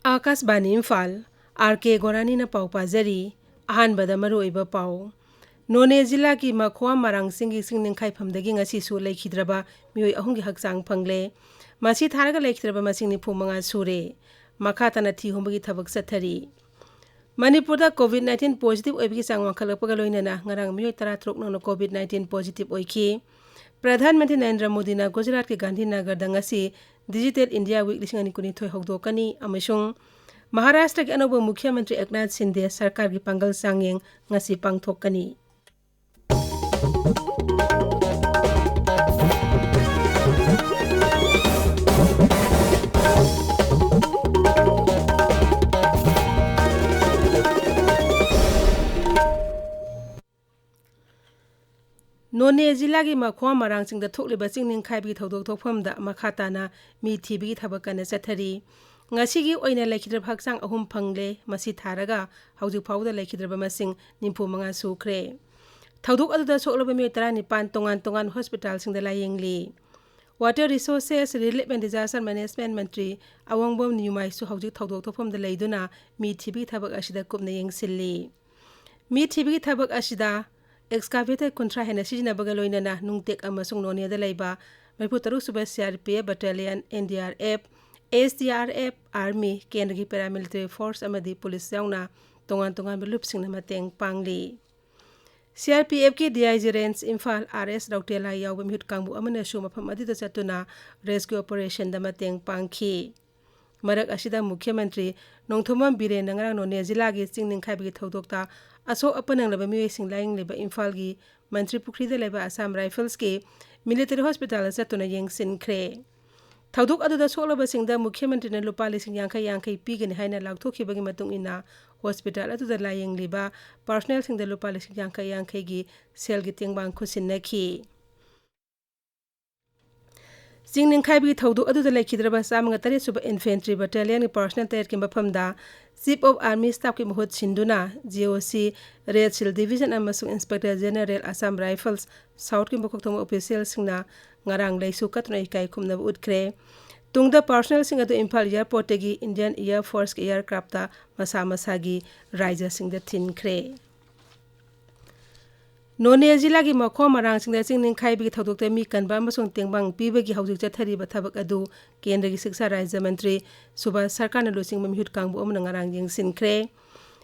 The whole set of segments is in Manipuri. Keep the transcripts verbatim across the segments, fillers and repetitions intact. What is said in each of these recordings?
ꯑꯥꯀꯥꯁꯕꯥꯅꯤ ꯏꯝꯐꯥꯜ, ꯑꯥꯔ ꯀꯦ ꯒꯣꯔꯥꯅꯤꯅ ꯄꯥꯎ ꯄꯥꯖꯔꯤ꯫ ꯑꯍꯥꯟꯕꯗ ꯃꯔꯨꯑꯣꯏꯕ ꯄꯥꯎ꯫ ꯅꯣꯅꯦ ꯖꯤꯂꯥꯒꯤ ꯃꯈꯣꯋꯥ ꯃꯔꯥꯡ ꯆꯤꯡꯒꯤ ꯆꯤꯡ ꯅꯤꯡꯈꯥꯏꯐꯝꯗꯒꯤ ꯉꯁꯤꯁꯨ ꯂꯩꯈꯤꯗ꯭ꯔꯕ ꯃꯤꯑꯣꯏ ꯑꯍꯨꯝꯒꯤ ꯍꯛꯆꯥꯡ ꯐꯪꯂꯦ꯫ ꯃꯁꯤ ꯊꯥꯔꯒ ꯂꯩꯈꯤꯗ꯭ꯔꯕ ꯃꯁꯤꯡ ꯅꯤꯐꯨ ꯃꯉꯥ ꯁꯨꯔꯦ꯫ ꯃꯈꯥ ꯇꯥꯅ ꯊꯤ ꯍꯨꯝꯕꯒꯤ ꯊꯕꯛ ꯆꯠꯊꯔꯤ꯫ ꯃꯅꯤꯄꯨꯔꯗ COVID nineteen positive ꯑꯣꯏꯕꯒꯤ ꯆꯥꯡ ꯋꯥꯡꯈꯠꯂꯛꯄꯒ ꯂꯣꯏꯅꯅ ꯉꯔꯥꯡ ꯃꯤꯑꯣꯏ ꯇꯔꯥꯇꯔꯨꯛ ꯅꯧꯅ COVID nineteen positive ꯑꯣꯏꯈꯤ꯫ ꯄ꯭ꯔꯙꯥꯟ ꯃꯟꯇ꯭ꯔꯤ ꯅꯔꯦꯟꯗ꯭ꯔ ꯃꯣꯗꯤꯅ ꯒꯨꯖꯔꯥꯠꯀꯤ ꯒꯥꯟꯙꯤꯅꯒꯔꯗ ꯉꯁꯤ Digital India Week ꯂꯤꯁꯤꯡ ꯑꯅꯤ ꯀꯨꯟꯅꯤꯊꯣꯏ ꯍꯧꯗꯣꯛꯀꯅꯤ ꯑꯃꯁꯨꯡ ꯃꯍꯥꯔꯥꯁꯇ꯭ꯔꯒꯤ ꯑꯅꯧꯕ ꯃꯨꯈ꯭ꯌ ꯃꯟꯇ꯭ꯔꯤ ꯑꯦꯛꯅꯥꯊ ꯁꯤꯟꯗꯦ ꯁꯔꯀꯥꯔꯒꯤ ꯄꯥꯡꯒꯜ ꯆꯥꯡꯌꯦꯡ ꯉꯁꯤ ꯄꯥꯡꯊꯣꯛꯀꯅꯤ꯫ ꯅꯣꯅꯦ ꯖꯤꯂꯥꯒꯤ ꯃꯈꯣꯋꯥ ꯃꯔꯥꯡ ꯆꯤꯡꯗ ꯊꯣꯛꯂꯤꯕ ꯆꯤꯡ ꯅꯤꯡꯈꯥꯏꯕꯒꯤ ꯊꯧꯗꯣꯛ ꯊꯣꯛꯐꯝꯗ ꯃꯈꯥ ꯇꯥꯅ ꯃꯤ ꯊꯤꯕꯒꯤ ꯊꯕꯛ ꯀꯟꯅ ꯆꯠꯊꯔꯤ꯫ ꯉꯁꯤꯒꯤ ꯑꯣꯏꯅ ꯂꯩꯈꯤꯗ꯭ꯔꯕ ꯍꯛꯆꯥꯡ ꯑꯍꯨꯝ ꯐꯪꯂꯦ꯫ ꯃꯁꯤ ꯊꯥꯔꯒ ꯍꯧꯖꯤꯛ ꯐꯥꯎꯕꯗ ꯂꯩꯈꯤꯗ꯭ꯔꯕ ꯃꯁꯤꯡ ꯅꯤꯐꯨ ꯃꯉꯥ ꯁꯨꯈ꯭ꯔꯦ꯫ ꯊꯧꯗꯣꯛ ꯑꯗꯨꯗ ꯁꯣꯛꯂꯕ ꯃꯤꯑꯣꯏ ꯇꯔꯥꯅꯤꯄꯥꯟ ꯇꯣꯉꯥꯟ ꯇꯣꯉꯥꯟꯕ ꯍꯣꯁꯄꯤꯇꯥꯜꯁꯤꯡꯗ ꯂꯥꯌꯦꯡꯂꯤ꯫ Water Resources, Relief and Disaster Management ꯃꯟꯇ꯭ꯔꯤ ꯑꯋꯣꯡꯕꯝ ꯅꯤꯌꯨꯃꯥꯏꯁꯨ ꯍꯧꯖꯤꯛ ꯊꯧꯗꯣꯛ ꯊꯣꯛꯐꯝꯗ ꯂꯩꯗꯨꯅ ꯃꯤ ꯊꯤꯕꯒꯤ ꯊꯕꯛ ꯑꯁꯤꯗ ꯀꯨꯞꯅ ꯌꯦꯡꯁꯤꯜꯂꯤ꯫ ꯃꯤ ꯊꯤꯕꯒꯤ ꯊꯕꯛ ꯑꯁꯤꯗ excavator ꯀꯨꯟꯊ꯭ꯔꯥ ꯍꯦꯟꯅ ꯁꯤꯖꯤꯟꯅꯕꯒ ꯂꯣꯏꯅꯅ ꯅꯨꯡꯇꯦꯛ ꯑꯃꯁꯨꯡ ꯅꯣꯅꯦꯗ ꯂꯩꯕ ꯃꯔꯤꯐꯨ ꯇꯔꯨꯛ ꯁꯨꯕ C R P F Battalion, N D R F, S D R F, Army, ꯀꯦꯟꯗ꯭ꯔꯒꯤ paramilitary force ꯑꯃꯗꯤ ꯄꯨꯂꯤꯁ ꯌꯥꯎꯅ ꯇꯣꯉꯥꯟ ꯇꯣꯉꯥꯟꯕ ꯂꯨꯞꯁꯤꯡꯅ ꯃꯇꯦꯡ ꯄꯥꯡꯂꯤ꯫ C R P F ꯀꯤ D I G Range Imphal R S ꯔꯧꯇꯦꯂꯥ ꯌꯥꯎꯕ ꯃꯤꯍꯨꯠ ꯀꯥꯡꯕꯨ ꯑꯃꯅꯁꯨ ꯃꯐꯝ ꯑꯗꯨꯗ ꯆꯠꯇꯨꯅ rescue operationꯗ ꯃꯇꯦꯡ ꯄꯥꯡꯈꯤ꯫ ꯃꯔꯛ ꯑꯁꯤꯗ ꯃꯨꯈ꯭ꯌ ꯃꯟꯇ꯭ꯔꯤ ꯅꯣꯡꯊꯣꯝꯕꯝ ꯕꯤꯔꯦꯟꯅ ꯉꯔꯥꯡ ꯅꯣꯅꯦ ꯖꯤꯂꯥꯒꯤ ꯆꯤꯡ ꯅꯤꯡꯈꯥꯏꯕꯒꯤ ꯊꯧꯗꯣꯛꯇ ꯑꯁꯣꯛ ꯑꯄꯟ ꯅꯪꯂꯕ ꯃꯤꯑꯣꯏꯁꯤꯡ ꯂꯥꯌꯦꯡꯂꯤꯕ ꯏꯝꯐꯥꯜꯒꯤ ꯃꯟꯇ꯭ꯔꯤ ꯄꯨꯈ꯭ꯔꯤꯗ ꯂꯩꯕ ꯑꯁꯥꯝ ꯔꯥꯏꯐꯜꯁꯀꯤ military hospitalꯗ ꯆꯠꯇꯨꯅ ꯌꯦꯡꯁꯤꯟꯈ꯭ꯔꯦ꯫ ꯊꯧꯗꯣꯛ ꯑꯗꯨꯗ ꯁꯣꯛꯂꯕꯁꯤꯡꯗ ꯃꯨꯈ꯭ꯌ ꯃꯟꯇ꯭ꯔꯤꯅ ꯂꯨꯄꯥ ꯂꯤꯁꯤꯡ ꯌꯥꯡꯈꯩ ꯌꯥꯡꯈꯩ ꯄꯤꯒꯅꯤ ꯍꯥꯏꯅ ꯂꯥꯎꯊꯣꯛꯈꯤꯕꯒꯤ ꯃꯇꯨꯡ ꯏꯟꯅ hospital ꯑꯗꯨꯗ ꯂꯥꯌꯦꯡꯂꯤꯕ personnelꯁꯤꯡꯗ ꯂꯨꯄꯥ ꯂꯤꯁꯤꯡ ꯌꯥꯡꯈꯩ ꯌꯥꯡꯈꯩꯒꯤ ꯁꯦꯜꯒꯤ ꯇꯦꯡꯕꯥꯡ ꯈꯨꯠꯁꯤꯟꯅꯈꯤ꯫ ꯆꯤꯡ ꯅꯤꯡꯈꯥꯏꯕꯒꯤ ꯊꯧꯗꯣꯛ ꯑꯗꯨꯗ ꯂꯩꯈꯤꯗ꯭ꯔꯕ ꯆꯥꯝꯃꯒ ꯇꯔꯦꯠ ꯁꯨꯕ Infantry Battalionꯒꯤ personnel ꯇꯔꯦꯠꯀꯤ ꯃꯐꯝꯗ Chief of Army Staffꯀꯤ ꯃꯍꯨꯠ ꯁꯤꯟꯗꯨꯅ G O C Red Shield Division ꯑꯃꯁꯨꯡ Inspector General Assam Rifles Southꯀꯤ ꯃꯀꯣꯛ ꯊꯣꯡꯕ officialꯁꯤꯡꯅ ꯉꯔꯥꯡ ꯂꯩꯁꯨ ꯀꯠꯇꯨꯅ ꯏꯀꯥꯏ ꯈꯨꯝꯅꯕ ꯎꯠꯈ꯭ꯔꯦ꯫ ꯇꯨꯡꯗ personnelꯁꯤꯡ ꯑꯗꯨ ꯏꯝꯐꯥꯜ airportꯇꯒꯤ Indian Air Forceꯀꯤ aircraftꯇ ꯃꯁꯥ ꯃꯁꯥꯒꯤ ꯔꯥꯏꯖꯁꯤꯡꯗ ꯊꯤꯟꯈ꯭ꯔꯦ꯫ ꯅꯣꯅꯦ ꯖꯤꯂꯥꯒꯤ ꯃꯈꯣꯝ ꯃꯔꯥꯡꯁꯤꯡꯗ ꯆꯤꯡ ꯅꯤꯡꯈꯥꯏꯕꯒꯤ ꯊꯧꯗꯣꯛꯇ ꯃꯤ ꯀꯟꯕ ꯑꯃꯁꯨꯡ ꯇꯦꯡꯕꯥꯡ ꯄꯤꯕꯒꯤ ꯍꯧꯖꯤꯛ ꯆꯠꯊꯔꯤꯕ ꯊꯕꯛ ꯑꯗꯨ ꯀꯦꯟꯗ꯭ꯔꯒꯤ ꯁꯤꯛꯁꯥ ꯔꯥꯖ꯭ꯌ ꯃꯟꯇ꯭ꯔꯤ ꯁꯨꯚꯥꯁ ꯁꯔꯀꯥꯔꯅ ꯂꯨꯆꯤꯡꯕ ꯃꯤꯍꯨꯠ ꯀꯥꯡꯕꯨ ꯑꯃꯅ ꯉꯔꯥꯡ ꯌꯦꯡꯁꯤꯟꯈ꯭ꯔꯦ꯫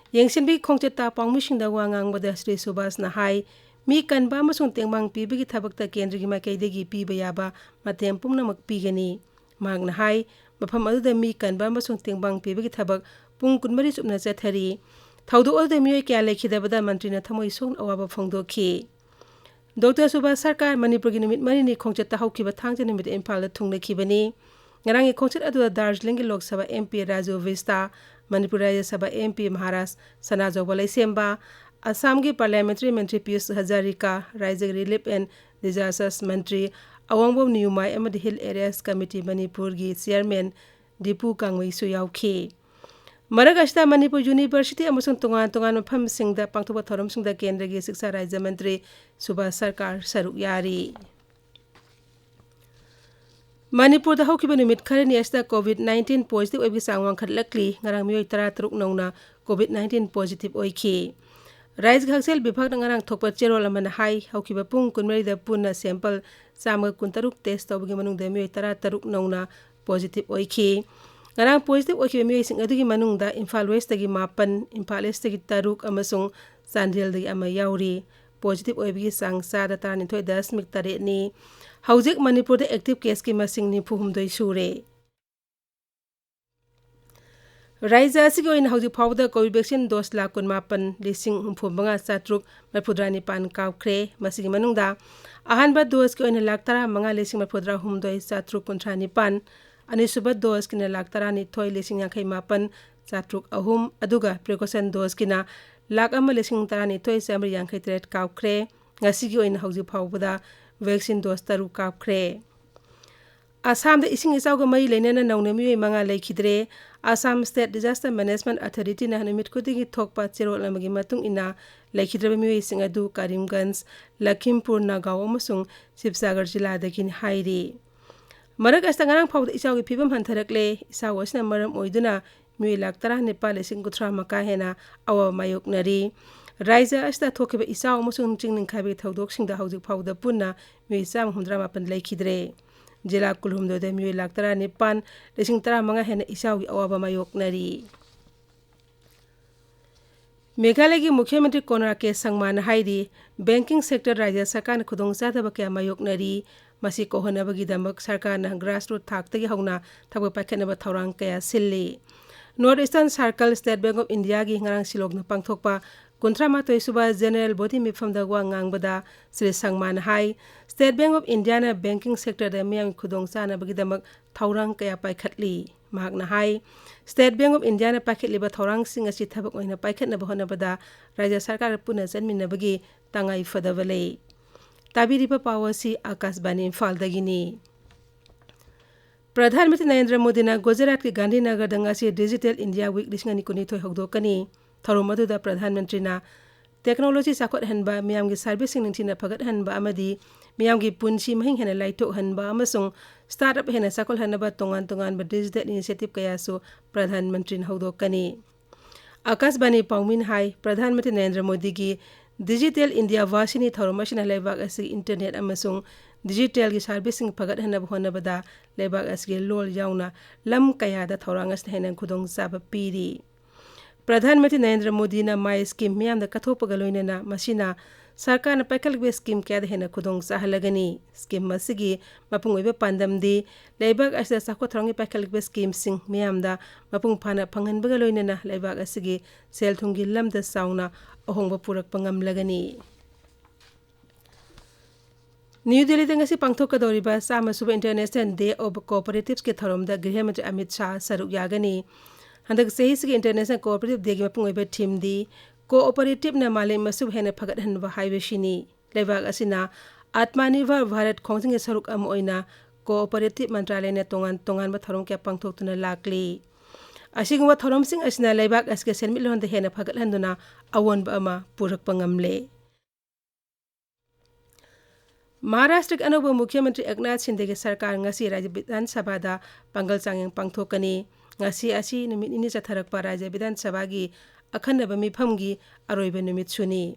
ꯌꯦꯡꯁꯤꯟꯕꯒꯤ ꯈꯣꯡꯆꯠꯇ ꯄꯥꯎꯃꯤꯁꯤꯡꯗ ꯋꯥ ꯉꯥꯡꯕꯗ ꯁ꯭ꯔꯤ ꯁꯨꯚꯥꯁꯅ ꯍꯥꯏ, ꯃꯤ ꯀꯟꯕ ꯑꯃꯁꯨꯡ ꯇꯦꯡꯕꯥꯡ ꯄꯤꯕꯒꯤ ꯊꯕꯛꯇ ꯀꯦꯟꯗ꯭ꯔꯒꯤ ꯃꯥꯏꯀꯩꯗꯒꯤ ꯄꯤꯕ ꯌꯥꯕ ꯃꯇꯦꯡ ꯄꯨꯝꯅꯃꯛ ꯄꯤꯒꯅꯤ꯫ ꯃꯍꯥꯛꯅ ꯍꯥꯏ, ꯃꯐꯝ ꯑꯗꯨꯗ ꯃꯤ ꯀꯟꯕ ꯑꯃꯁꯨꯡ ꯇꯦꯡꯕꯥꯡ ꯄꯤꯕꯒꯤ ꯊꯕꯛ ꯄꯨꯡ ꯀꯨꯟꯃꯔꯤ ꯆꯨꯞꯅ ꯆꯠꯊꯔꯤ꯫ ꯊꯧꯗꯣꯛ ꯑꯗꯨꯗ ꯃꯤꯑꯣꯏ ꯀꯌꯥ ꯂꯩꯈꯤꯗꯕꯗ ꯃꯟꯇ꯭ꯔꯤꯅ ꯊꯃꯣꯏ ꯁꯣꯛꯅ ꯑꯋꯥꯕ ꯐꯣꯡꯗꯣꯛꯈꯤ꯫ ꯗꯣꯛꯇꯔ ꯁꯨꯚꯥꯁ ꯁꯔꯀꯥꯔ ꯃꯅꯤꯄꯨꯔꯒꯤ ꯅꯨꯃꯤꯠ ꯃꯔꯤꯅꯤ ꯈꯣꯡꯆꯠꯇ ꯍꯧꯈꯤꯕ ꯊꯥꯡꯖ ꯅꯨꯃꯤꯠꯇ ꯏꯝꯐꯥꯜꯗ ꯊꯨꯡꯂꯈꯤꯕꯅꯤ꯫ ꯉꯔꯥꯡꯒꯤ ꯈꯣꯡꯆꯠ ꯑꯗꯨꯗ ꯗꯥꯔꯖꯤꯂꯤꯡꯒꯤ ꯂꯣꯛ ꯁꯚꯥ MP ꯔꯥꯖꯨ ꯚꯤꯁꯇꯥ, ꯃꯅꯤꯄꯨꯔ ꯔꯥꯖ꯭ꯌ ꯁꯚꯥ MP ꯃꯍꯥꯔꯥꯖ ꯁꯅꯥꯖꯥꯎꯕ ꯂꯩꯁꯦꯝꯕ, ꯑꯁꯥꯝꯒꯤ parliamentary ꯃꯟꯇ꯭ꯔꯤ ꯄꯤꯌꯨꯁ ꯍꯖꯥꯔꯤꯀꯥ, ꯔꯥꯖ꯭ꯌꯒꯤ Relief and Disasters ꯃꯟꯇ꯭ꯔꯤ ꯑꯋꯥꯡꯕꯝ ꯅꯤꯌꯨꯃꯥꯏ ꯑꯃꯗꯤ Hill Areas Committee ꯃꯅꯤꯄꯨꯔꯒꯤ chairman ꯗꯤꯄꯨ ꯀꯥꯡꯃꯩꯁꯨ ꯌꯥꯎꯈꯤ꯫ ꯃꯔꯛ ꯑꯁꯤꯗ ꯃꯅꯤꯄꯨꯔ University ꯑꯃꯁꯨꯡ ꯇꯣꯉꯥꯟ ꯇꯣꯉꯥꯟꯕ ꯃꯐꯝꯁꯤꯡꯗ ꯄꯥꯡꯊꯣꯛꯄ ꯊꯧꯔꯝꯁꯤꯡꯗ ꯀꯦꯟꯗ꯭ꯔꯒꯤ ꯁꯤꯛꯁꯥ ꯔꯥꯖ꯭ꯌ ꯃꯟꯇ꯭ꯔꯤ ꯁꯨꯚꯥꯁ ꯁꯔꯀꯥꯔ ꯁꯔꯨꯛ ꯌꯥꯔꯤ꯫ ꯃꯅꯤꯄꯨꯔꯗ ꯍꯧꯈꯤꯕ ꯅꯨꯃꯤꯠ ꯈꯔꯅꯤ ꯑꯁꯤꯗ COVID nineteen positive ꯑꯣꯏꯕꯒꯤ ꯆꯥꯡ ꯋꯥꯡꯈꯠꯂꯛꯂꯤ꯫ ꯉꯔꯥꯡ ꯃꯤꯑꯣꯏ ꯇꯔꯥꯇꯔꯨꯛ ꯅꯧꯅ COVID nineteen positive ꯑꯣꯏꯈꯤ꯫ ꯔꯥꯖ꯭ꯌꯒꯤ ꯍꯛꯁꯦꯜ ꯕꯤꯚꯥꯒꯅ ꯉꯔꯥꯡ ꯊꯣꯛꯄ ꯆꯦꯔꯣꯜ ꯑꯃꯅ ꯍꯥꯏ, ꯍꯧꯈꯤꯕ ꯄꯨꯡ ꯀꯨꯟꯃꯔꯤꯗ ꯄꯨꯟꯅ sample ꯆꯥꯝꯃꯒ ꯀꯨꯟꯇꯔꯨꯛ test ꯇꯧꯕꯒꯤ ꯃꯅꯨꯡꯗ ꯃꯤꯑꯣꯏ ꯇꯔꯥꯇꯔꯨꯛ ꯅꯧꯅ positive ꯑꯣꯏꯈꯤ꯫ ꯉꯔꯥꯡ positive ꯑꯣꯏꯈꯤꯕ ꯃꯤꯑꯣꯏꯁꯤꯡ ꯑꯗꯨꯒꯤ ꯃꯅꯨꯡꯗ ꯏꯝꯐꯥꯜ Westꯇꯒꯤ ꯃꯥꯄꯟ, ꯏꯝꯐꯥꯜ Eastꯇꯒꯤ ꯇꯔꯨꯛ ꯑꯃꯁꯨꯡ ꯆꯥꯟꯗꯦꯜꯗꯒꯤ ꯑꯃ ꯌꯥꯎꯔꯤ꯫ Positive ꯑꯣꯏꯕꯒꯤ ꯆꯥꯡ ꯆꯥꯗ ꯇꯔꯥꯅꯤꯊꯣꯏ ꯗꯁꯃꯤꯛ ꯇꯔꯦꯠꯅꯤ꯫ ꯍꯧꯖꯤꯛ ꯃꯅꯤꯄꯨꯔꯗ active caseꯀꯤ ꯃꯁꯤꯡ ꯅꯤꯐꯨ ꯍꯨꯝꯗꯣꯏ ꯁꯨꯔꯦ꯫ ꯔꯥꯖ꯭ꯌ ꯑꯁꯤꯒꯤ ꯑꯣꯏꯅ ꯍꯧꯖꯤꯛ ꯐꯥꯎꯕꯗ Covaxin dose ꯂꯥꯈ ꯀꯨꯟꯃꯥꯄꯟ ꯂꯤꯁꯤꯡ ꯍꯨꯝꯐꯨꯃꯉꯥ ꯆꯥꯇ꯭ꯔꯨꯛ ꯃꯔꯤꯐꯨꯇꯔꯥ ꯅꯤꯄꯥꯟ ꯀꯥꯞꯈ꯭ꯔꯦ꯫ ꯃꯁꯤꯒꯤ ꯃꯅꯨꯡꯗ ꯑꯍꯥꯟꯕ doseꯀꯤ ꯑꯣꯏꯅ ꯂꯥꯈ ꯇꯔꯥꯃꯉꯥ ꯂꯤꯁꯤꯡ ꯃꯔꯤꯐꯨꯇꯔꯥꯍꯨꯝꯗꯣꯏ ꯆꯥꯇ꯭ꯔꯨꯛ ꯀꯨꯟꯊ꯭ꯔꯥ ꯅꯤꯄꯥꯟ, ꯑꯅꯤꯁꯨꯕ doseꯀꯤꯅ ꯂꯥꯈ ꯇꯔꯥꯅꯤꯊꯣꯏ ꯂꯤꯁꯤꯡ ꯌꯥꯡꯈꯩ ꯃꯥꯄꯟ ꯆꯥꯇ꯭ꯔꯨꯛ ꯑꯍꯨꯝ, ꯑꯗꯨꯒ precaution doseꯀꯤꯅ ꯂꯥꯈ ꯑꯃ ꯂꯤꯁꯤꯡ ꯇꯔꯥꯅꯤꯊꯣꯏ ꯆꯥꯃꯔꯤ ꯌꯥꯡꯈꯩ ꯇꯔꯦꯠ ꯀꯥꯞꯈ꯭ꯔꯦ꯫ ꯉꯁꯤꯒꯤ ꯑꯣꯏꯅ ꯍꯧꯖꯤꯛ ꯐꯥꯎꯕꯗ vaccine dose ꯇꯔꯨꯛ ꯀꯥꯞꯈ꯭ꯔꯦ꯫ ꯑꯁꯥꯝꯗ ꯏꯁꯤꯡ ꯏꯆꯥꯎꯒ ꯃꯔꯤ ꯂꯩꯅꯅ ꯅꯧꯅ ꯃꯤꯑꯣꯏ ꯃꯉꯥ ꯂꯩꯈꯤꯗ꯭ꯔꯦ꯫ Assam State Disaster Management Authorityꯅ ꯅꯨꯃꯤꯠ ꯈꯨꯗꯤꯡꯒꯤ ꯊꯣꯛꯄ ꯆꯦꯔꯣꯜ ꯑꯃꯒꯤ ꯃꯇꯨꯡ ꯏꯟꯅ, ꯂꯩꯈꯤꯗ꯭ꯔꯕ ꯃꯤꯑꯣꯏꯁꯤꯡ ꯑꯗꯨ ꯀꯔꯤꯝꯒꯟꯖ, ꯂꯈꯤꯝꯄꯨꯔ, ꯅꯥꯒꯥꯎ ꯑꯃꯁꯨꯡ ꯁꯤꯕꯁꯥꯒꯔ ꯖꯤꯂꯥꯗꯒꯤꯅꯤ ꯍꯥꯏꯔꯤ꯫ ꯃꯔꯛ ꯑꯁꯤꯗ ꯉꯔꯥꯡ ꯐꯥꯎꯕꯗ ꯏꯆꯥꯎꯒꯤ ꯐꯤꯕꯝ ꯍꯟꯊꯔꯛꯂꯦ꯫ ꯏꯆꯥꯎ ꯑꯁꯤꯅ ꯃꯔꯝ ꯑꯣꯏꯗꯨꯅ ꯃꯤꯑꯣꯏ ꯂꯥꯈ ꯇꯔꯥꯅꯤꯄꯥꯜ ꯂꯤꯁꯤꯡ ꯀꯨꯟꯊ꯭ꯔꯥ ꯃꯉꯥ ꯍꯦꯟꯅ ꯑꯋꯥꯕ ꯃꯥꯌꯣꯛꯅꯔꯤ꯫ ꯔꯥꯖ꯭ꯌ ꯑꯁꯤꯗ ꯊꯣꯛꯈꯤꯕ ꯏꯆꯥꯎ ꯑꯃꯁꯨꯡ ꯆꯤꯡ ꯅꯤꯡꯈꯥꯏꯕꯒꯤ ꯊꯧꯗꯣꯛꯁꯤꯡꯗ ꯍꯧꯖꯤꯛ ꯐꯥꯎꯕꯗ ꯄꯨꯟꯅ ꯃꯤꯑꯣꯏ ꯆꯥꯝꯃ ꯍꯨꯝꯗ꯭ꯔꯥ ꯃꯥꯄꯟ ꯂꯩꯈꯤꯗ꯭ꯔꯦ꯫ ꯖꯤꯂꯥ ꯀꯨꯟꯍꯨꯝꯗꯣꯏꯗ ꯃꯤꯑꯣꯏ ꯂꯥꯈ ꯇꯔꯥꯅꯤꯄꯥꯜ ꯂꯤꯁꯤꯡ ꯇꯔꯥꯃꯉꯥ ꯍꯦꯟꯅ ꯏꯆꯥꯎꯒꯤ ꯑꯋꯥꯕ ꯃꯥꯌꯣꯛꯅꯔꯤ꯫ ꯃꯦꯘꯥꯂꯌꯒꯤ ꯃꯨꯈ꯭ꯌ ꯃꯟꯇ꯭ꯔꯤ ꯀꯣꯅꯔꯥ ꯀꯦ ꯁꯪꯃꯥꯅ ꯍꯥꯏꯔꯤ, banking sector ꯔꯥꯖ꯭ꯌ ꯁꯔꯀꯥꯔꯅ ꯈꯨꯗꯣꯡꯆꯥꯗꯕ ꯀꯌꯥ ꯃꯥꯌꯣꯛꯅꯔꯤ꯫ ꯃꯁꯤ ꯀꯣꯛꯍꯟꯅꯕꯒꯤꯗꯃꯛ ꯁꯔꯀꯥꯔꯅ grassroot ꯊꯥꯛꯇꯒꯤ ꯍꯧꯅ ꯊꯕꯛ ꯄꯥꯏꯈꯠꯅꯕ ꯊꯧꯔꯥꯡ ꯀꯌꯥ ꯁꯤꯜꯂꯤ꯫ North Eastern Circle State Bank of Indiaꯒꯤ ꯉꯔꯥꯡ ꯁꯤꯂꯣꯡꯗ ꯄꯥꯡꯊꯣꯛꯄ ꯀꯨꯟꯊ꯭ꯔꯥ ꯃꯥꯊꯣꯏ ꯁꯨꯕ General Body ꯃꯤꯐꯝꯗ ꯋꯥ ꯉꯥꯡꯕꯗ ꯁ꯭ꯔꯤ ꯁꯪꯃꯥꯅ ꯍꯥꯏ, State Bank of Indiaꯅ banking sectorꯗ ꯃꯤꯌꯥꯝꯒꯤ ꯈꯨꯗꯣꯡꯆꯥꯅꯕꯒꯤꯗꯃꯛ ꯊꯧꯔꯥꯡ ꯀꯌꯥ ꯄꯥꯏꯈꯠꯂꯤ꯫ ꯃꯍꯥꯛꯅ ꯍꯥꯏ, State Bank of Indiaꯅ ꯄꯥꯏꯈꯠꯂꯤꯕ ꯊꯧꯔꯥꯡꯁꯤꯡ ꯑꯁꯤ ꯊꯕꯛ ꯑꯣꯏꯅ ꯄꯥꯏꯈꯠꯅꯕ ꯍꯣꯠꯅꯕꯗ ꯔꯥꯖ꯭ꯌ ꯁꯔꯀꯥꯔꯒ ꯄꯨꯟꯅ ꯆꯠꯃꯤꯟꯅꯕꯒꯤ ꯇꯉꯥꯏ ꯐꯗꯕ ꯂꯩ꯫ ꯇꯥꯕꯤꯔꯤꯕ ꯄꯥꯎ ꯑꯁꯤ ꯑꯥꯀꯥꯁꯕꯥꯅꯤ ꯏꯝꯐꯥꯜꯗꯒꯤꯅꯤ꯫ ꯄ꯭ꯔꯙꯥꯟ ꯃꯟꯇ꯭ꯔꯤ ꯅꯔꯦꯟꯗ꯭ꯔ ꯃꯣꯗꯤꯅ ꯒꯨꯖꯔꯥꯠꯀꯤ ꯒꯥꯟꯙꯤꯅꯒꯔꯗ ꯉꯁꯤ Digital India Week ꯂꯤꯁꯤꯡ ꯑꯅꯤ ꯀꯨꯟꯅꯤꯊꯣꯏ ꯍꯧꯗꯣꯛꯀꯅꯤ꯫ ꯊꯧꯔꯝ ꯑꯗꯨꯗ ꯄ꯭ꯔꯙꯥꯟ ꯃꯟꯇ꯭ꯔꯤꯅ technology ꯆꯥꯎꯈꯠꯍꯟꯕ, ꯃꯤꯌꯥꯝꯒꯤ serviceꯁꯤꯡ ꯅꯤꯡꯊꯤꯅ ꯐꯒꯠꯍꯟꯕ ꯑꯃꯗꯤ ꯃꯤꯌꯥꯝꯒꯤ ꯄꯨꯟꯁꯤ ꯃꯍꯤꯡ ꯍꯦꯟꯅ ꯂꯥꯏꯊꯣꯛꯍꯟꯕ ꯑꯃꯁꯨꯡ startup ꯍꯦꯟꯅ ꯆꯥꯎꯈꯠꯍꯟꯅꯕ ꯇꯣꯉꯥꯟ ꯇꯣꯉꯥꯟꯕ digital initiative ꯀꯌꯥꯁꯨ ꯄ꯭ꯔꯙꯥꯟ ꯃꯟꯇ꯭ꯔꯤꯅ ꯍꯧꯗꯣꯛꯀꯅꯤ꯫ ꯑꯥꯀꯥꯁꯕꯥꯅꯤ ꯄꯥꯎꯃꯤꯅ ꯍꯥꯏ, ꯄ꯭ꯔꯙꯥꯟ ꯃꯟꯇ꯭ꯔꯤ ꯅꯔꯦꯟꯗ꯭ꯔ ꯃꯣꯗꯤꯒꯤ Digital India ꯋꯥꯁꯤꯅꯤ ꯊꯧꯔꯝ ꯑꯁꯤꯅ ꯂꯩꯕꯥꯛ ꯑꯁꯤꯒꯤ internet ꯑꯃꯁꯨꯡ digitalꯒꯤ serviceꯁꯤꯡ ꯐꯒꯠꯍꯟꯅꯕ ꯍꯣꯠꯅꯕꯗ ꯂꯩꯕꯥꯛ ꯑꯁꯤꯒꯤ ꯂꯣꯜ ꯌꯥꯎꯅ ꯂꯝ ꯀꯌꯥꯗ ꯊꯧꯔꯥꯡ ꯑꯁꯤꯅ ꯍꯦꯟꯅ ꯈꯨꯗꯣꯡꯆꯥꯕ ꯄꯤꯔꯤ꯫ ꯄ꯭ꯔꯙꯥꯟ ꯃꯟꯇ꯭ꯔꯤ ꯅꯔꯦꯟꯗ꯭ꯔ ꯃꯣꯗꯤꯅ My Scheme ꯃꯤꯌꯥꯝꯗ ꯀꯠꯊꯣꯛꯄꯒ ꯂꯣꯏꯅꯅ ꯃꯁꯤꯅ ꯁꯔꯀꯥꯔꯅ ꯄꯥꯏꯈꯠꯂꯤꯕ scheme ꯀꯌꯥꯗ ꯍꯦꯟꯅ ꯈꯨꯗꯣꯡ ꯆꯥꯍꯜꯂꯒꯅꯤ꯫ Scheme ꯑꯁꯤꯒꯤ ꯃꯄꯨꯡ ꯑꯣꯏꯕ ꯄꯥꯟꯗꯝꯗꯤ ꯂꯩꯕꯥꯛ ꯑꯁꯤꯗ ꯆꯥꯎꯈꯠ ꯊꯧꯔꯥꯡꯒꯤ ꯄꯥꯏꯈꯠꯂꯤꯕ schemeꯁꯤꯡ ꯃꯤꯌꯥꯝꯗ ꯃꯄꯨꯡ ꯐꯥꯅ ꯐꯪꯍꯟꯕꯒ ꯂꯣꯏꯅꯅ ꯂꯩꯕꯥꯛ ꯑꯁꯤꯒꯤ ꯁꯦꯜ ꯊꯨꯝꯒꯤ ꯂꯝꯗ ꯆꯥꯎꯅ ꯑꯍꯣꯡꯕ ꯄꯨꯔꯛꯄ ꯉꯝꯂꯒꯅꯤ꯫ ꯅ꯭ꯌꯨ ꯗꯦꯜꯂꯤꯗ ꯉꯁꯤ ꯄꯥꯡꯊꯣꯛꯀꯗꯧꯔꯤꯕ ꯆꯥꯝꯃ ꯁꯨꯕ International Day of Cooperatives ꯀꯤ ꯊꯧꯔꯝꯗ ꯒ꯭ꯔꯤꯍ ꯃꯟꯇ꯭ꯔꯤ ꯑꯃꯤꯠ ꯁꯥꯍ ꯁꯔꯨꯛ ꯌꯥꯒꯅꯤ꯫ ꯍꯟꯗꯛ ꯆꯍꯤꯁꯤꯒꯤ International Cooperative Day ꯒꯤ ꯃꯄꯨꯡ ꯑꯣꯏꯕ theme ꯗꯤ Cooperative ꯅ ꯃꯥꯂꯦꯝ ꯑꯁꯤꯕꯨ ꯍꯦꯟꯅ ꯐꯒꯠꯍꯟꯕ ꯍꯥꯏꯕꯁꯤꯅꯤ꯫ ꯂꯩꯕꯥꯛ ꯑꯁꯤꯅ Atmanirbhar Bharat ꯈꯣꯡꯖꯪꯒꯤ ꯁꯔꯨꯛ ꯑꯃ ꯑꯣꯏꯅ Cooperative ꯃꯟꯇ꯭ꯔꯥꯂꯌꯅ ꯇꯣꯉꯥꯟ ꯇꯣꯉꯥꯟꯕ ꯊꯧꯔꯝ ꯀꯌꯥ ꯄꯥꯡꯊꯣꯛꯇꯨꯅ ꯂꯥꯛꯂꯤ꯫ ꯑꯁꯤꯒꯨꯝꯕ ꯊꯧꯔꯝꯁꯤꯡ ꯑꯁꯤꯅ ꯂꯩꯕꯥꯛ ꯑꯁꯤꯒꯤ ꯁꯦꯟꯃꯤꯠꯂꯣꯟꯗ ꯍꯦꯟꯅ ꯐꯒꯠꯍꯟꯗꯨꯅ ꯑꯑꯣꯟꯕ ꯑꯃ ꯄꯨꯔꯛꯄ ꯉꯝꯂꯦ꯫ ꯃꯍꯥꯔꯥꯁꯇ꯭ꯔꯒꯤ ꯑꯅꯧꯕ ꯃꯨꯈ꯭ꯌ ꯃꯟꯇ꯭ꯔꯤ ꯑꯦꯛꯅꯥꯊ ꯁꯤꯟꯗꯦꯒꯤ ꯁꯔꯀꯥꯔ ꯉꯁꯤ ꯔꯥꯖ꯭ꯌ ꯕꯤꯙꯥꯟ ꯁꯚꯥꯗ ꯄꯥꯡꯒꯜ ꯆꯥꯡꯌꯦꯡ ꯄꯥꯡꯊꯣꯛꯀꯅꯤ꯫ ꯉꯁꯤ ꯑꯁꯤ ꯅꯨꯃꯤꯠ ꯅꯤꯅꯤ ꯆꯠꯊꯔꯛꯄ ꯔꯥꯖ꯭ꯌ ꯕꯤꯙꯥꯟ ꯁꯚꯥꯒꯤ ꯑꯈꯟꯅꯕ ꯃꯤꯐꯝꯒꯤ ꯑꯔꯣꯏꯕ ꯅꯨꯃꯤꯠꯁꯨꯅꯤ꯫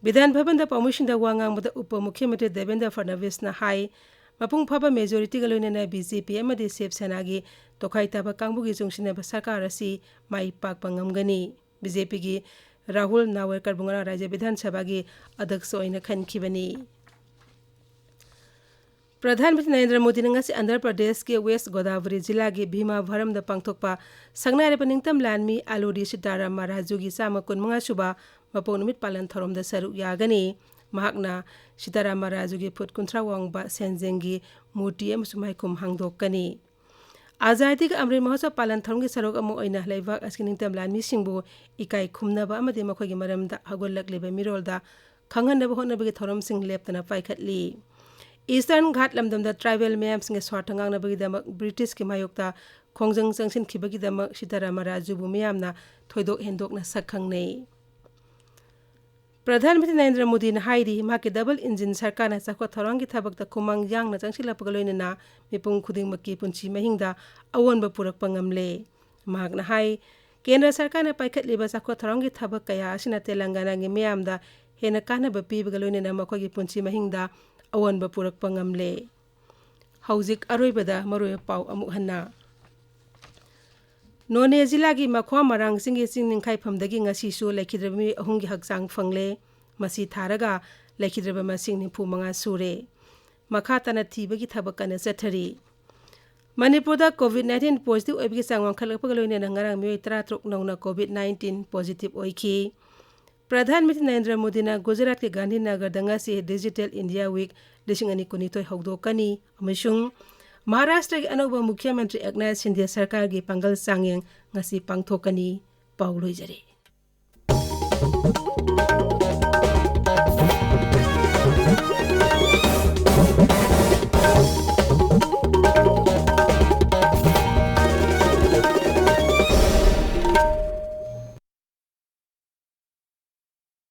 ꯕꯤꯙꯥꯟ ꯚꯕꯟꯗ ꯄꯥꯎꯃꯤꯁꯤꯡꯗ ꯋꯥ ꯉꯥꯡꯕꯗ ꯎꯄ ꯃꯨꯈ꯭ꯌ ꯃꯟꯇ꯭ꯔꯤ ꯗꯦꯕꯦꯟꯗ꯭ꯔ ꯐꯗꯅꯕꯤꯁꯅ ꯍꯥꯏ, ꯃꯄꯨꯡ ꯐꯥꯕ ꯃꯦꯖꯣꯔꯤꯇꯤꯒ ꯂꯣꯏꯅꯅ ꯕꯤ ꯖꯦ ꯄꯤ ꯑꯃꯗꯤ ꯁꯤꯕ ꯁꯦꯅꯥꯒꯤ ꯇꯣꯈꯥꯏ ꯇꯥꯕ ꯀꯥꯡꯕꯨꯒꯤ ꯆꯨꯡꯁꯤꯟꯅꯕ ꯁꯔꯀꯥꯔ ꯑꯁꯤ ꯃꯥꯏ ꯄꯥꯛꯄ ꯉꯝꯒꯅꯤ꯫ ꯕꯤ ꯖꯦ ꯄꯤꯒꯤ ꯔꯥꯍꯨꯜ ꯅꯥꯋꯦꯔꯀꯔꯕꯨ ꯉꯔꯥꯡ ꯔꯥꯖ꯭ꯌ ꯕꯤꯙꯥꯟ ꯁꯚꯥꯒꯤ ꯑꯗ꯭ꯌꯛꯁ ꯑꯣꯏꯅ ꯈꯟꯈꯤꯕꯅꯤ꯫ ꯄ꯭ꯔꯙꯥꯟ ꯃꯟꯇ꯭ꯔꯤ ꯅꯔꯦꯟꯗ꯭ꯔ ꯃꯣꯗꯤꯅ ꯉꯁꯤ ꯑꯟꯙ꯭ꯔ ꯄ꯭ꯔꯗꯦꯁꯀꯤ ꯋꯦꯁ ꯒꯣꯗꯥꯕꯔꯤ ꯖꯤꯂꯥꯒꯤ ꯚꯤꯃꯥꯚꯔꯝꯗ ꯄꯥꯡꯊꯣꯛꯄ ꯁꯛꯅꯥꯏꯔꯕ ꯅꯤꯡꯇꯝ ꯂꯥꯟꯃꯤ ꯑꯂꯨꯔꯤ ꯁꯤꯇꯥꯔꯥꯝ ꯃꯍꯥꯔꯥꯖꯨꯒꯤ ꯆꯥꯝꯃ ꯀꯨꯟꯃꯉꯥ ꯁꯨꯕ ꯃꯄꯣꯛ ꯅꯨꯃꯤꯠ ꯄꯥꯂꯟ ꯊꯧꯔꯝꯗ ꯁꯔꯨꯛ ꯌꯥꯒꯅꯤ꯫ ꯃꯍꯥꯛꯅ ꯁꯤꯇꯥꯔꯥꯝ ꯃꯍꯥꯔꯥꯖꯨꯒꯤ ꯐꯨꯠ ꯀꯨꯟꯊ꯭ꯔꯥ ꯋꯥꯡꯕ ꯁꯦꯟꯖꯦꯡꯒꯤ ꯃꯨꯔꯇꯤ ꯑꯃꯁꯨ ꯃꯥꯏꯈꯨꯝ ꯍꯥꯡꯗꯣꯛꯀꯅꯤ꯫ ꯑꯖꯥꯗꯤ ꯀꯥ ꯑꯃ꯭ꯔꯤꯠ ꯃꯍꯣꯠꯁꯕ ꯄꯥꯂꯟ ꯊꯧꯔꯝꯒꯤ ꯁꯔꯨꯛ ꯑꯃ ꯑꯣꯏꯅ ꯂꯩꯕꯥꯛ ꯑꯁꯤꯒꯤ ꯅꯤꯡꯇꯝ ꯂꯥꯟꯃꯤꯁꯤꯡꯕꯨ ꯏꯀꯥꯏ ꯈꯨꯝꯅꯕ ꯑꯃꯗꯤ ꯃꯈꯣꯏꯒꯤ ꯃꯔꯝꯗ ꯍꯧꯒꯠꯂꯛꯂꯤꯕ ꯃꯤꯔꯣꯜꯗ ꯈꯪꯍꯟꯅꯕ ꯍꯣꯠꯅꯕꯒꯤ ꯊꯧꯔꯝꯁꯤꯡ ꯂꯦꯞꯇꯅ ꯄꯥꯏꯈꯠꯂꯤ꯫ ꯏꯁꯇꯔꯟ ꯘꯥꯠ ꯂꯝꯗꯝꯗ ꯇ꯭ꯔꯥꯏꯕꯦꯜ ꯃꯌꯥꯝꯁꯤꯡꯒꯤ ꯁ꯭ꯋꯥꯔꯊ ꯉꯥꯛꯅꯕꯒꯤꯗꯃꯛ ꯕ꯭ꯔꯤꯇꯤꯁꯀꯤ ꯃꯥꯌꯣꯛꯇ ꯈꯣꯡꯖꯪ ꯆꯪꯁꯤꯟꯈꯤꯕꯒꯤꯗꯃꯛ ꯁꯤꯇꯥꯔꯥꯝ ꯃꯍꯥꯔꯥꯖꯨꯕꯨ ꯃꯤꯌꯥꯝꯅ ꯊꯣꯏꯗꯣꯛ ꯍꯦꯟꯗꯣꯛꯅ ꯁꯛ ꯈꯪꯅꯩ꯫ ꯄ꯭ꯔꯙꯥꯟ ꯃꯟꯇ꯭ꯔꯤ ꯅꯔꯦꯟꯗ꯭ꯔ ꯃꯣꯗꯤꯅ ꯍꯥꯏꯔꯤ, ꯃꯍꯥꯛꯀꯤ ꯗꯕꯜ ꯏꯟꯖꯤꯟ ꯁꯔꯀꯥꯔꯅ ꯆꯥꯎꯈꯠ ꯊꯧꯔꯥꯡꯒꯤ ꯊꯕꯛꯇ ꯈꯨꯃꯥꯡ ꯌꯥꯡꯅ ꯆꯪꯁꯤꯜꯂꯛꯄꯒ ꯂꯣꯏꯅꯅ ꯃꯤꯄꯨꯝ ꯈꯨꯗꯤꯡꯃꯛꯀꯤ ꯄꯨꯟꯁꯤ ꯃꯍꯤꯡꯗ ꯑꯑꯣꯟꯕ ꯄꯨꯔꯛꯄ ꯉꯝꯂꯦ꯫ ꯃꯍꯥꯛꯅ ꯍꯥꯏ, ꯀꯦꯟꯗ꯭ꯔ ꯁꯔꯀꯥꯔꯅ ꯄꯥꯏꯈꯠꯂꯤꯕ ꯆꯥꯎꯈꯠ ꯊꯧꯔꯥꯡꯒꯤ ꯊꯕꯛ ꯀꯌꯥ ꯑꯁꯤꯅ ꯇꯦꯂꯪꯒꯥꯅꯥꯒꯤ ꯃꯤꯌꯥꯝꯗ ꯍꯦꯟꯅ ꯀꯥꯟꯅꯕ ꯄꯤꯕꯒ ꯂꯣꯏꯅꯅ ꯃꯈꯣꯏꯒꯤ ꯄꯨꯟꯁꯤ ꯃꯍꯤꯡꯗ ꯑꯑꯣꯟꯕ ꯄꯨꯔꯛꯄ ꯉꯝꯂꯦ꯫ ꯍꯧꯖꯤꯛ ꯑꯔꯣꯏꯕꯗ ꯃꯔꯨꯑꯣꯏꯕ ꯄꯥꯎ ꯑꯃꯨꯛ ꯍꯟꯅ꯫ ꯅꯣꯅꯦ ꯖꯤꯂꯥꯒꯤ ꯃꯈ꯭ꯋꯥ ꯃꯔꯥꯡ ꯆꯤꯡꯒꯤ ꯆꯤꯡ ꯅꯤꯡꯈꯥꯏꯐꯝꯗꯒꯤ ꯉꯁꯤꯁꯨ ꯂꯩꯈꯤꯗ꯭ꯔꯕ ꯃꯤꯑꯣꯏ ꯑꯍꯨꯝꯒꯤ ꯍꯛꯆꯥꯡ ꯐꯪꯂꯦ꯫ ꯃꯁꯤ ꯊꯥꯔꯒ ꯂꯩꯈꯤꯗ꯭ꯔꯕ ꯃꯁꯤꯡ ꯅꯤꯐꯨ ꯃꯉꯥ ꯁꯨꯔꯦ꯫ ꯃꯈꯥ ꯇꯥꯅ ꯊꯤꯕꯒꯤ ꯊꯕꯛ ꯀꯟꯅ ꯆꯠꯊꯔꯤ꯫ ꯃꯅꯤꯄꯨꯔꯗ COVID nineteen positive ꯑꯣꯏꯕꯒꯤ ꯆꯥꯡ ꯋꯥꯡꯈꯠꯂꯛꯄꯒ ꯂꯣꯏꯅꯅ ꯉꯔꯥꯡ ꯃꯤꯑꯣꯏ ꯇꯔꯥꯇꯔꯨꯛ ꯅꯧꯅ COVID nineteen positive ꯑꯣꯏꯈꯤ꯫ ꯄ꯭ꯔꯙꯥꯟ ꯃꯟꯇ꯭ꯔꯤ ꯅꯔꯦꯟꯗ꯭ꯔ ꯃꯣꯗꯤꯅ ꯒꯨꯖꯔꯥꯠꯀꯤ ꯒꯥꯟꯙꯤꯅꯒꯔꯗ ꯉꯁꯤ Digital India Week ꯂꯤꯁꯤꯡ ꯑꯅꯤ ꯀꯨꯟꯅꯤꯊꯣꯏ ꯍꯧꯗꯣꯛꯀꯅꯤ ꯑꯃꯁꯨꯡ ꯃꯍꯥꯔꯥꯁꯇ꯭ꯔꯒꯤ ꯑꯅꯧꯕ ꯃꯨꯈ꯭ꯌ ꯃꯟꯇ꯭ꯔꯤ ꯑꯦꯛꯅꯥꯊ ꯁꯤꯟꯗꯦ ꯁꯔꯀꯥꯔꯒꯤ ꯄꯥꯡꯒꯜ ꯆꯥꯡꯌꯦꯡ ꯉꯁꯤ ꯄꯥꯡꯊꯣꯛꯀꯅꯤ꯫ ꯄꯥꯎ ꯂꯣꯏꯖꯔꯦ꯫